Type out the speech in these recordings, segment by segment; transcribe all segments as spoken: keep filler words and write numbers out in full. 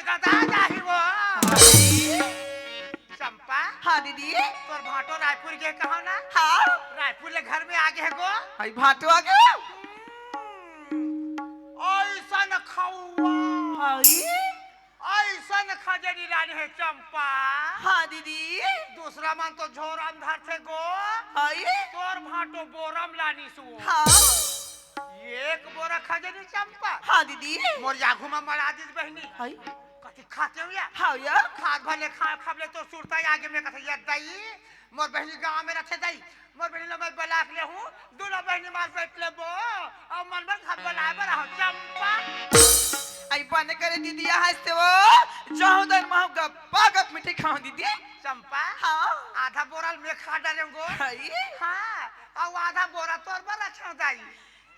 गदा जाही वो। चंपा। हाँ दीदी। तोर भांटो रायपुर गे कहो ना? हाँ। रायपुर ले घर में आ गे हे गो। हई भांटो आ गे। हम्म। ऐसन खउआ। हई। ऐसन खजनी लाने हे चंपा। हाँ दीदी। दूसरा मन तो झोरा म धरथे गो। हई। तोर भांटो बोरा म लानिस वो। हाँ। एक बोरा खजनी चंपा। हाँ दीदी। मोर आघू म मड़ा दिस बहिनी। हई। कथी खाते हो या? हाँ या। खात भले खा, खबले तो सुरता आगे में कथे या दई। मोर बहिनी गांव में रथे दई। मोर बहिनी ल मैं बलाक लेहूं, दूनो बहिनी मार बैठ लेबो। अउ मन बर घर बनाए बर आहो चंपा। आई बने करे दीदी, यहाँ से वो जाऊं दर माहू गप्पा गप मिठाई खाऊं दीदी। चंपा। हाँ। आधा बोरा ल मैं खा डारेंव गो। हई। हाँ। अउ आधा बोरा तोर बर रखेंव दई।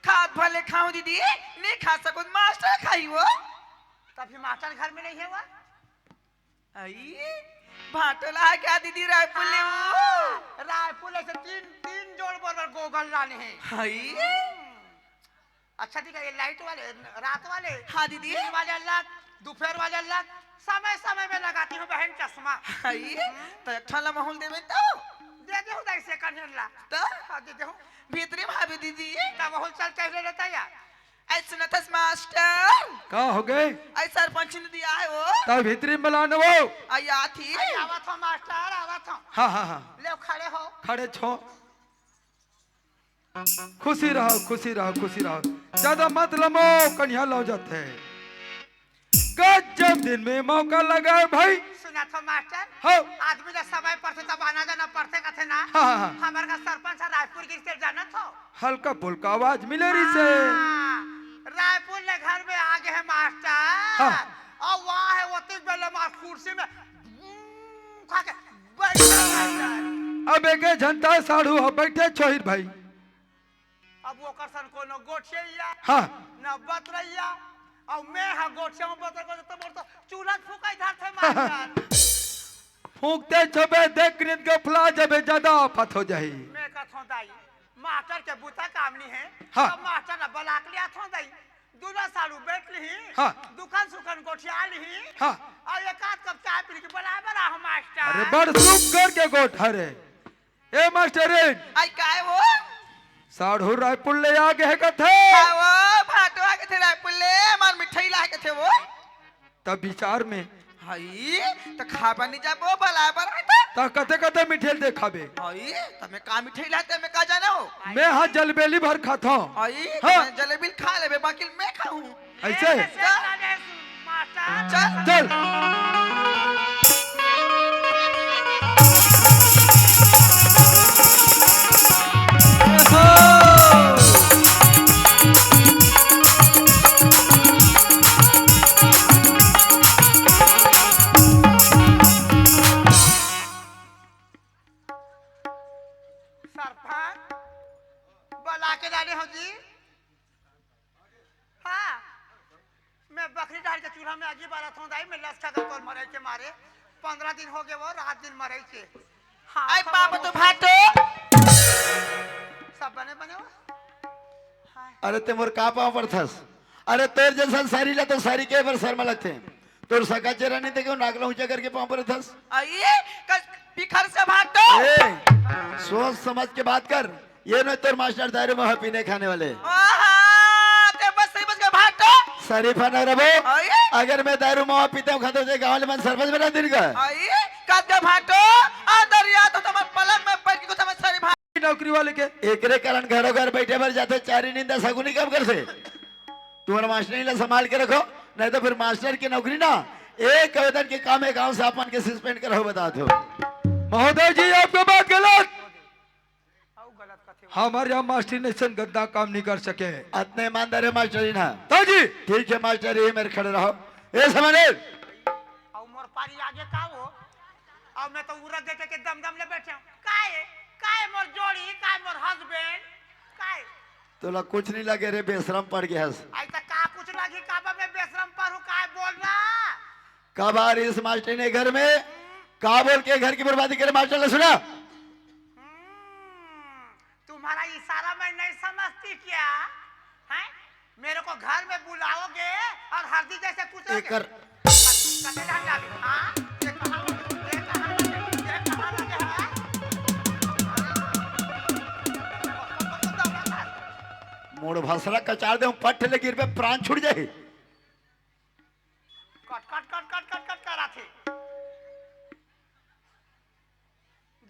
खात भले खाऊं दीदी, नहीं खा सकूं, मास्टर खाही वो। तभी मास्टर घर में नहीं हे वो। हई, भांटो ला क्या दीदी रायपुर ले वो? हाँ, रायपुर ले से तीन, तीन जोड़ बोरा गोगल लाने हे। हई। अच्छा ठीक है, ये लाइट वाले, रात वाले। हाँ दीदी। दिन वाले अलग, दोपहर वाले अलग, समय समय में लगाती हूँ बहन चश्मा। हई, तो एक ठन ला महूं ल देबे तो? दे दे हूँ दई second hand ला। तो? हाँ, दे दे हूँ। भीतरी में हावे दीदी। तब महूं ल चल के ले लेता या। ऐ सुनत हस मास्टर? का हो गे? ऐ सरपंच ने दिया है वो। तब भीतरी में बलान वो। आई आत ही। आई आवत हो मास्टर, आवत हो। हाँ, हाँ, हाँ। ले खड़े हो। खड़े छो। खुशी रहो, खुशी रहो, खुशी रहो। ज्यादा मत लमो, कनिहा लौ जात हे। गजब दिन में मौका लगा है भाई। सुनत हो मास्टर? हाँ। आदमी ला समय परथे तब आना जाना परथे कथे ना। हाँ, हाँ, हाँ। हमर का सरपंच ह रायपुर गिर से जानत हो? हल्का फुल्का आवाज मिले रहिसे। हाँ, रायपुर ले घर में आ गे हे मास्टर। हाँ। अउ वहाँ हे ओतिक बेले मार कुर्सी में बूम खा के बैठ गे मास्टर। अब एके झन त साढ़ू ह, बैठे छोहिर भाई। अब ओकर सन कोनो गोठियइया, हाँ। न बतरइया, अउ मैं ह गोठिया में बतर बतर त मोर तो चूल्हा फूकाई धरथे मास्टर। फूंकते छबे, देख नित गफला जबे, ज्यादा आफत हो जाही। मैं कथों दाई, मास्टर के बूता काम नहीं है, हाँ। तब मास्टर ला बलाक लिया थों दाई, दूनो साढ़ू बैठ लिही, हाँ। दुकान सुकान गोठिया लिही, हाँ। अउ एक आध कप चाय पी के बलाए बर आहो मास्टर। अरे बड़ सुग्घर के गोठ हरे। ए मास्टरिन। आई काय वो? साढ़ू रायपुर ले आ गे हे कथे। हाँ वो, भांटो आ गे थे रायपुर ले, मार मिठाई लाए कथे वो। तब विचार में। हई, त खाबा नहीं जाबो, बलाए बर आए त। त कते कते मिठाई दे खाबे। हई, त मैं का मिठाई लाते, मैं का जाना हो? मैं हा जलबेली भर खाथों। हई, हाँ। त मैं जलेबी खा लेबे, बाकी मैं खाऊं। ऐसे? ए, से ना दे, मास्टर। चल। चल। सरपंच, बला के लाने हो जी? हाँ, मैं बकरी डाल के चूल्हा में आगी बालत हूँ दाई, मैं लस खा के तोर मरई के मारे। पंद्रह दिन हो गे वो, रात दिन मरई के। हाँ, आई सब बाप वो तो भाटो। सब बने बने हो। हाँ। अरे ते मोर का पाँव परथस? अरे तोर जैसन सारी ला तो सारी के बर शर्मा लगथे। तोर सगा चेहरा नहीं देखे, नाक ला ऊंचा करके पाँव परथस। आई, कस पिखर से भाटो। ए, सोच समझ के बात कर। ये नहीं तोर मास्टर दारू मवा पीने खाने वाले। आहा, ते बस सही बच के भाटो। शरीफा न रबो। अये? अगर मैं दारू मवा पीते हूँ, खाते हुए गाँव ले मन सरपंच बना दिन का। अये? कब के भाटो? अंदर या तो तुम्हारे पलंग में बैठ के कुछ समझ शरीफा। नौकरी वाले के। एकरे कारण घरों घर बैठे बर जाते, चारी निंदा सगुनी कब कर से। तुम्हारा मास्टर ला संभाल के रखो, नहीं तो फिर मास्टर की नौकरी ना, एक आवेदन के काम है, गांव से आप मन के suspend करो, बता दो। महोदय जी, आपके बात गलत। हमारे यहाँ मास्टरिन ऐसन गंदा काम नहीं कर सके। अतने ईमानदार है मास्टरिन, हाँ। ताऊ जी। ठीक है मास्टर, यही मेरे खड़े रहो। ए समझे? अउ मोर पारी आगे का हो? अउ मैं तो उरत देखे के दम दम ले बैठे हूँ। काय? काय मोर जोड़ी? काय मोर husband? काय? तोला कुछ नहीं लगे रे, बेशरम पड़ गया हस। आई तो का कुछ लगी, का बा मैं बेशरम पड़ूँ, काय बोल ना? कब आ रही इस मास्टरिन घर में? का बोल के घर की बर्बादी करे मास्टर ने सुना? हम्म, तुम्हारा इशारा मैं नहीं समझती क्या? हैं? मेरे को घर में बुलाओगे और हरदी जैसे कुचलोगे? एकर कते जान जाबे? हाँ? ये कहाँ लगे? ये कहाँ लगे? ये कहाँ लगे है? मोड़ भसरा कचार दे, पट ले गिरबे, प्राण छूट जाही। कट, कट, कट, कट, कट, कट कराथे।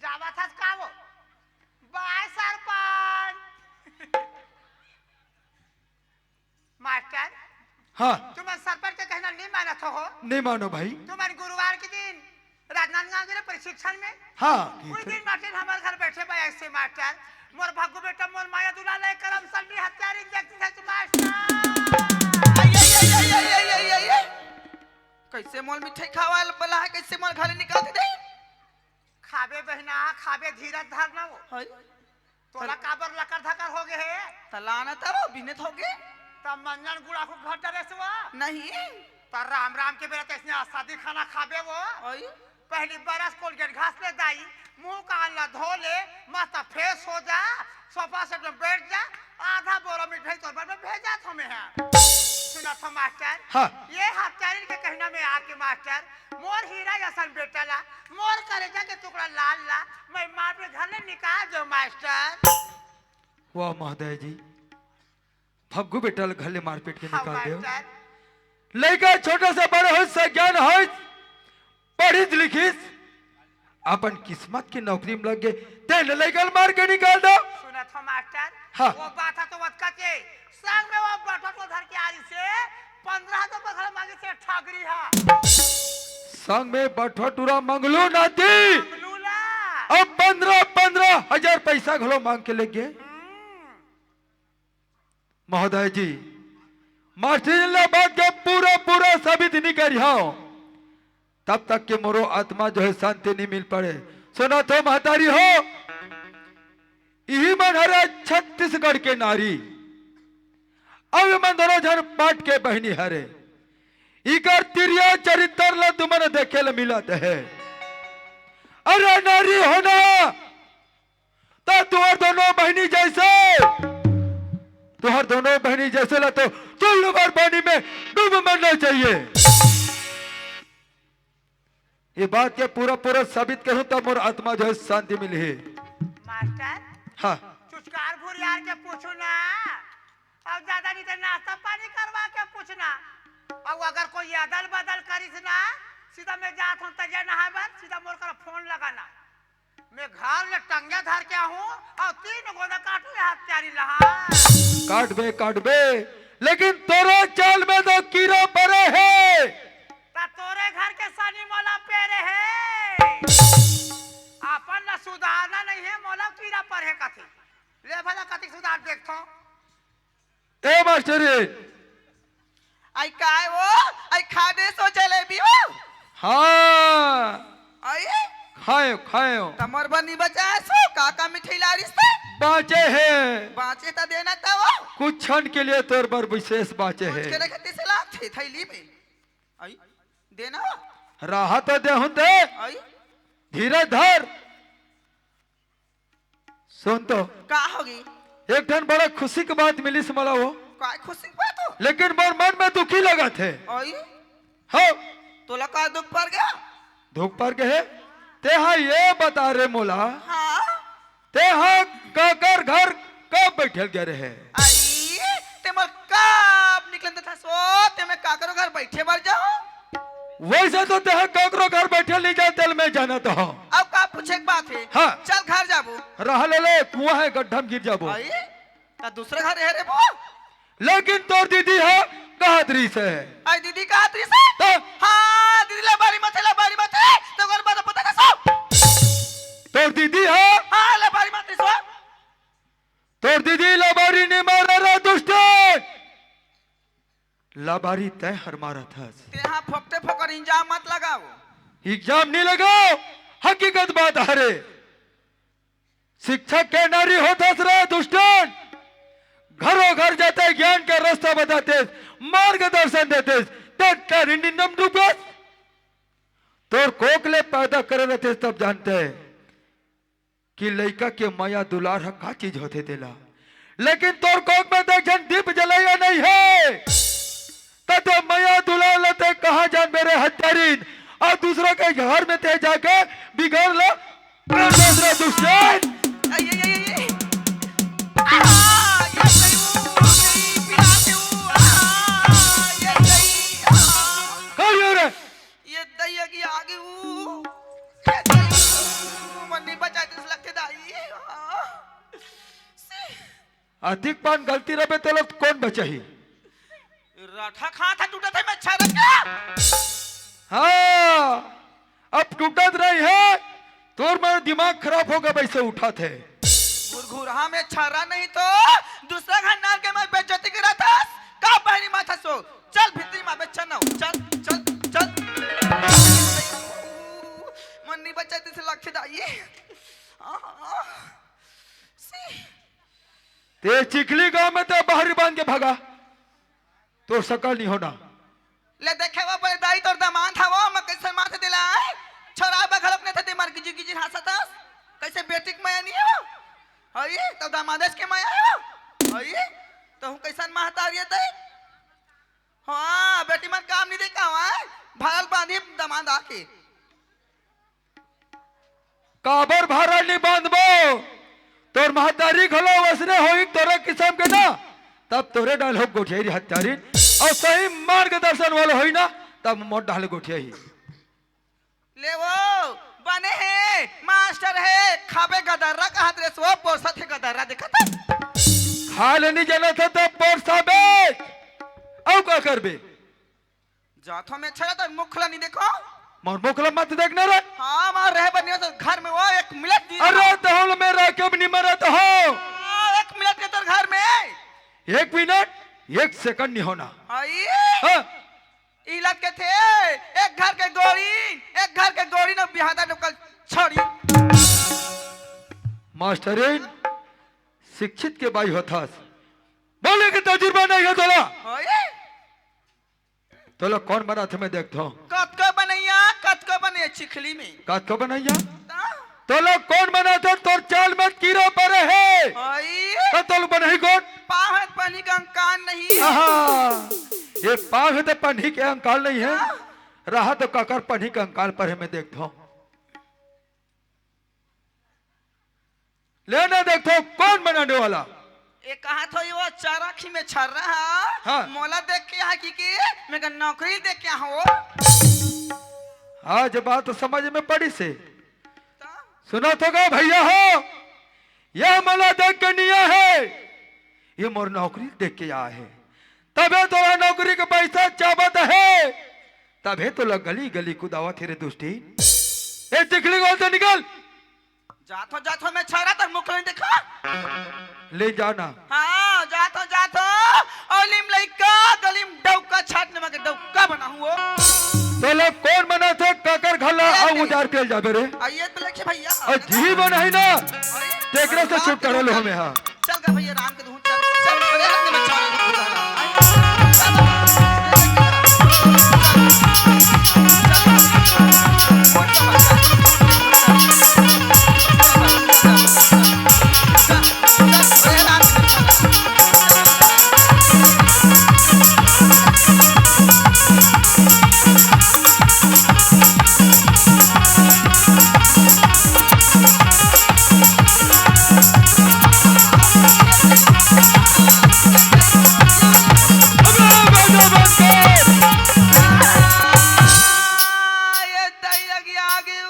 जावत हस का वो? बाय सरपंच। मास्टर, हाँ। तुमन सरपंच के कहना नहीं मानत हो? नहीं मानो भाई। तुमन गुरुवार के दिन राजनांदगांव गे रहे प्रशिक्षण में? हाँ, उस ठीक है। दिन मास्टर हमारे घर बैठे बा ऐसे मास्टर, मोर भग्गू बेटा, मोर माया दुलार ला करम संडी हत्यारी इंजेक्शन है मास्टर। आई, आई, आई। कैसे मोर मिठाई खावा बला है, कैसे मोर घर निकाल दे? खाबे बहिना, खाबे, धीरज धर ना वो। हाय। तोला काबर लकर धकर हो गे हे? त लाना त वो बिने त हो गे। त मंजन गुड़ा को घर डरे से वो? नहीं। त राम राम के बेरा तैसने असादी खाना खाबे वो। आई। पहली बरस कोलगेट घास ले दाई, मुंह कान ला धो ले, मस्त फ्रेश हो जा, सोफा सेट में बैठ जा, आधा बोरा मिठाई तोर बर में भेजा थो मैं हा। सुना थो मास्टर, हाँ। ये हत्यारिन के कहना में आके मास्टर, मोर हीरा जसन बेटा ला, मोर करेजा के टुकड़ा लाल ला, मैं मार के घर ले निकाल दो मास्टर। वाह महोदय जी, भग्गू बेटा ल घर ले मारपीट के हाँ, निकाल देव। मास्टर। लइका छोटे से बड़े होइस, सज्ञान होइस, पढ़िस लिखिस, अपन किस्मत के नौकरी में लग गे, तेन लइका ल मार के निकाल देव। सुनत हो मास्टर? हाँ। वो बात है तो वतका के संग में वो बटोट को धर के आ रही से पंद्रह तो बखल मांगे से ठगरी है। संग में बटोटुरा मंगलू नाती। मंगलू ला। अब पंद्रह, पंद्रह हजार पैसा घलो मांग के ले गे। हम्म। महोदय जी, मास्टरिन ला बात के पूरा पूरा साबित नइ करिहंव, तब तक के मोरो आत्मा जो है शांति नइ मिल पड़े। सुना तो महतारी हो, इही मन हरे छत्तीसगढ़ के नारी, अउ ये मन दोनों झन पाट के बहिनी हरे। इकर तिरिया चरित्र ला तुमन देखे ला मिलत हे। अरे नारी होना, त तुहर दोनों बहिनी जैसे, तुहर दोनों बहिनी जैसे ला तो तुल्लू भर पानी में डूब मरना चाहिए। ये बात के पूरा पूरा साबित करूं तब मोर आत्मा जो है शांति मिली है। मास्टर, हाँ। चुचकार भुरियार के पूछू ना, अब ज्यादा नहीं तो नाश्ता पानी करवा के पूछना। अब अगर कोई अदल बदल करिस ना, सीधा मैं जात हूँ तरिया नहाए बर, सीधा मोर कर फोन लगाना। मैं घर ले टंगिया धर के आहूं अउ तीन गोदा काटू हाथ चारी लहा। काटबे, काटबे, लेकिन तोरे चाल में तो कीरा परे हे। ता तोरे घर के सनी मोला पेरे हे। अपन ला सुधारना नहीं हे, मोला कीरा परे हे कथे। ले भला कतिक सुधार देखथो। ए मास्टरी। आई काय वो? आई खाबे सो जलेबी वो? हाँ। आई? खायो, खायो। तमर बनी बचाए सो, का का मिठाई लारिस ते? बाँचे हे। बाँचे त देना त वो। कुछ क्षण के लिए तोर बर विशेष बाँचे हे। कुछ के रखे तिसे लाथे थैली में। आई? देना वो। रहा तो देहूं ते। आई? धीरज धर। सुन तो। का होगी? एक ठन बड़ा खुशी के बात मिलिस मला वो। काय खुशी के बात हो? लेकिन मोर मन में दुखी लगत हे। ओई? हो। तोला का दुख पर गया? दुख पर गए? ते हा ये बता रे मोला। हाँ? ते हा काकर घर कब बैठल गए रहे? आई, ते मोर कब निकलन देथस वो? ते मैं काकरो घर बैठे बर जाऊं? वैसे तो तेह काकरो घर बैठे नहीं जाए, तेल में जाना तो हो। अब का पूछे के बात है? हाँ। चल घर जाबो। रहा ले ले, कुआं है, गड्ढा में गिर जाबो। आई, ता दूसरे घर है रे वो। लेकिन तोर दीदी है, कहत रही से। आई दीदी कहत रही से? तो? हाँ, दीदी ला बारी मत, ला बारी मत, तो घर बात पता कैसा? तोर दीदी है? हाँ, ला बारी मत, सो। तोर दीदी ला बारी नहीं मारा रे दुष्ट। लबारी तैं हर मारत हस। तेहा फोकटे फोकर इल्जाम मत लगाओ। इल्जाम नहीं लगाओ, हकीकत बात हरे। शिक्षक के नारी होत हस रे दुष्टन, घरों घर जाते ज्ञान का रास्ता बताते, मार्गदर्शन देते, ते तेरी निंदम डूबस। तोर कोख ले पैदा करे रहते तब जानते। कि लइका के मया दुलार ह का चीज होथे तेला। लेकिन तोर कोख में देख झन दीप जलइया नहीं हे, त ते मया दुलार ल ते कहाँ जानबे रे हत्यारिन, अउ दूसरा के घर में ते जाके बिगाड़ ला, दूसरा दुष्टन। आय, आय, आय, आय। आहा, ये सही वो, सही पिराते वो। आहा, ये सही, आहा। कौन हो रे? ये दइया की आगे वो। ये सही वो, मन नहीं बचा दिस लगथे दाई। आहा। अधिक पान गलती रहे तो लोग कौन बचाही? राठा खा था टूटा था मैं छरक। हाँ, अब टूटत रही है, तोर मन दिमाग खराब होगे, वैसे उठत हे। घुरघुरहा में छर्रा नहीं तो दूसरा घर नार के मैं बेइज्जती करा था। का पहली माथा सो? चल भीतरी मा बेचन ना, चल, चल, चल। मन नहीं बचा दिस लगथे दाई। आहा। सी। ते चिखली गांव में ते बाहरी बांध के भगा। तोर सकल नहीं होना। ले देखे वो बड़े दाई तोर दामाद हवो, मैं कैसे माथे दिलाए? छोरा बा घलक ने थे दिमाग गिजी गिजी हंसत हस। कैसे बेटी के माया नहीं हो? हई, तो दामाद के माया हो? हई, तो हूँ कैसन महतारी है तई? हाँ, बेटी मन काम नहीं देखा हुआ है। भरल बांधी दामाद आके। काबर भारा नी बांधबो? तोर महतारी घलो वसने होई तोरे किसम के ना, तब तोरे डाल हो गोठियाई रे हत्यारिन। अउ सही मार्गदर्शन वाला होई ना, तब मोर डाल गोठियाई। ले वो, बने हे, मास्टर हे, खाबे गदर्रा कहत रे सो, पोसत हे गदर्रा, देखत हे? खा ले नी जानत हे, तब पोसबे। अउ का करबे? जाथो में अच्छा रहता, मुख ला नहीं देखो। मोर मुख ला मत देखना रे। हाँ, मार रहे बनिया तो घर में वो एक मिनट नहीं अरे रहा। तो हम मेरा क्यों नहीं मरा तो हो? हाँ, एक मिनट के तोर घर में। एक मिनट, एक सेकंड नहीं होना। आई? हाँ। इलाज के थे, एक घर के गोरी, एक घर के गोरी न बिहादा लोकल छोड़ी। मास्टरीन, शिक्षित के बाई होथस। बोले के तजुर्बा नहीं है तोला। आई? तोला कौन बनाथे मैं देखथो। कतको बनैया, कतको बनैया चिखली में। कतको बनैया? ता? तोला कौन बनाथे, तोर चाल में कीरा परे हे। आई? तो तोला बनही कौन? पाँव हे त पन्ही के अंकाल नहीं हे। आहा, ये पाँव हे त पन्ही के अंकाल नहीं हे। हाँ? रहा तो काकर पन्ही के अंकाल परे मैं देखथो। लेना देखथो कौन बनाने वाला। ए कहा थो यो चरखी में छर्रा हा। हाँ। मोला देख के हा कि, कि मैं का नौकरी देख के हो। आज बात समझ में पड़ी से। ता? सुना तो गा भैया हो, ये मोला देख के नहीं आए हे, ये मोर नौकरी देख के आए हे। तबे तोरा नौकरी के पैसा चाबत हे, तबे तोला गली गली कुदावत हे रे दुष्टी। ए चिखली गोल से निकल। जाथो, जाथो, मैं छारा तक मुख नहीं देखा। ले जाना। हाँ, जाथो, जाथो। अउ लिम लइका, गलिम डौका छाटने में के डौका बना हुआ। तोला कौन मना थे, काकर घला ये अउ नहीं। उजार के जाबे रे? आ, ये तो लेके भैया। अउ जी बना ही ना। अरे, तेकरे से अरे, छुटकारा लो हमें, हाँ। चल गा भैया, राम के दूध चल, चल, अरे, राम के बच्चा,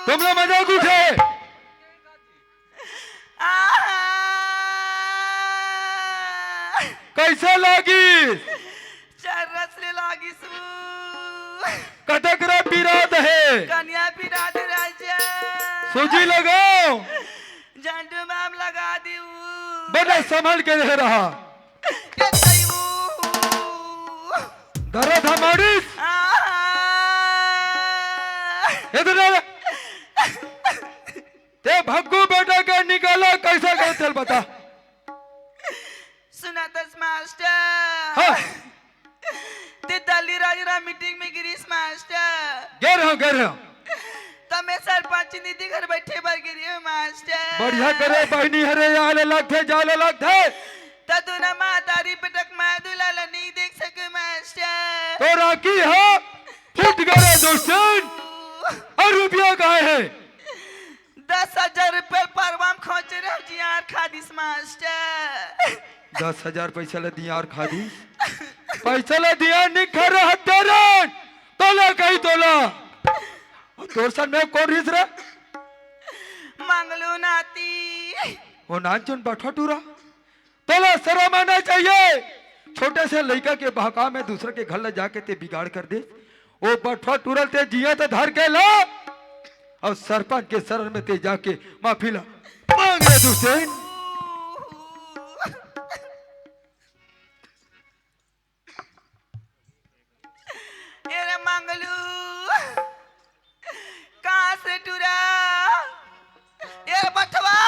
तुमला मजाक उठे। कैसे लागिस? चरस ले लागिस। कतक रा पिरात हे? कनिया पिरात राजा। सूजी लगाओ। झंडू बाम लगा दिउ। बने संभल के रहे रहा। के तयू। दर्द हमारिस। आहा। इधर आ। ते भग्गू बेटा के निकाला कैसे गए तेल बता। सुना दस मास्टर। हाँ। ते दल्ली राजरा मीटिंग में गिरीस मास्टर। गिर हो, गिर हो। तो मैं सरपंच दीदी घर बैठे बर गिरी हूँ मास्टर। बढ़िया करे बहनी हरे, आले लगथे, जाले लगथे। तो तू ना मातारी बेटक माया दुलाला नहीं देख सके मास्टर। तो राखी हो। टिकारा दोस्तन, अउ रुपया कहाँ हे? दस हजार रुपया परवा म खोजे रहेंव, जियार खा दिस मास्टर। दस हजार पैसा ला दियार खा दिस? पैसा ला दियार नइ खा रहा तेरन, तोला कही तोला। अउ तोर संग में कोन रिहिस रे? मंगलू नाती। ओ नान जोन बठवा टूरा। तोला शरम आना चाहिए। छोटे से लइका के बहकाव में दूसर के घर ला जाके तें बिगाड़ कर देस। ओ बठवा टूरा ल तें जियत धर के ला, अउ सरपंच के शरण में तें जाके माफी ला मांग ले दूसर। ए रे मंगलू, कहाँ से टूरा? ए रे बठवा।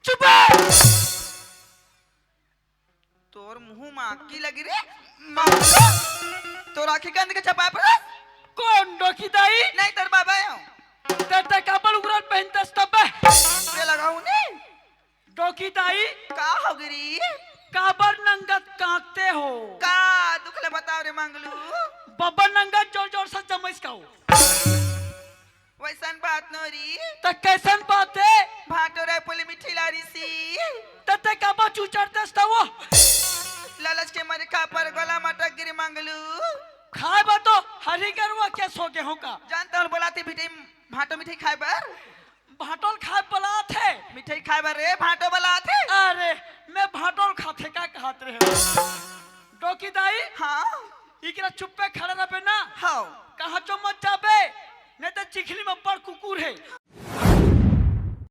चुप! तोर मुंह म आकी लगी रे। मार। तोर आँखी के अंदर के चपाय पर। कोन डोकी दाई? नहीं, तोर बाबा हो। ते, ते काबर उगरन पहिनतस तब? ते लगाऊ नहीं। डोकी दाई। का हो गिरी? काबर नंगत कांकते हो? का दुख ले बताओ रे मंगलू? बब्बर नंगत जोर जोर से जमइस का हो? वैसन बात नो री। त कैसन बात हे? भाटो रायपुर ले मिठाई लारिस ही। त ते काबर चुचरतेस त वो? लालच के मारे खा पर गला म अटक गिरी मंगलू। खाय बर तो हरी गरुवा के सो गे हो का? जानता हूँ, बोलाथे मिठाई, भाटो मिठाई खाय बर। भाटो ल खाय बलात हे। मिठाई खाय बर रे, भाटो बलात हे। अरे, मैं भाटो ल खाथे का कहत रहे हो? डोकी दाई? हाँ। इकरा चुप्पे खड़े रहबे ना। हाँ। कहाँ चो मत जाबे, नहीं तो चिखली में बड़ कुकुर हे।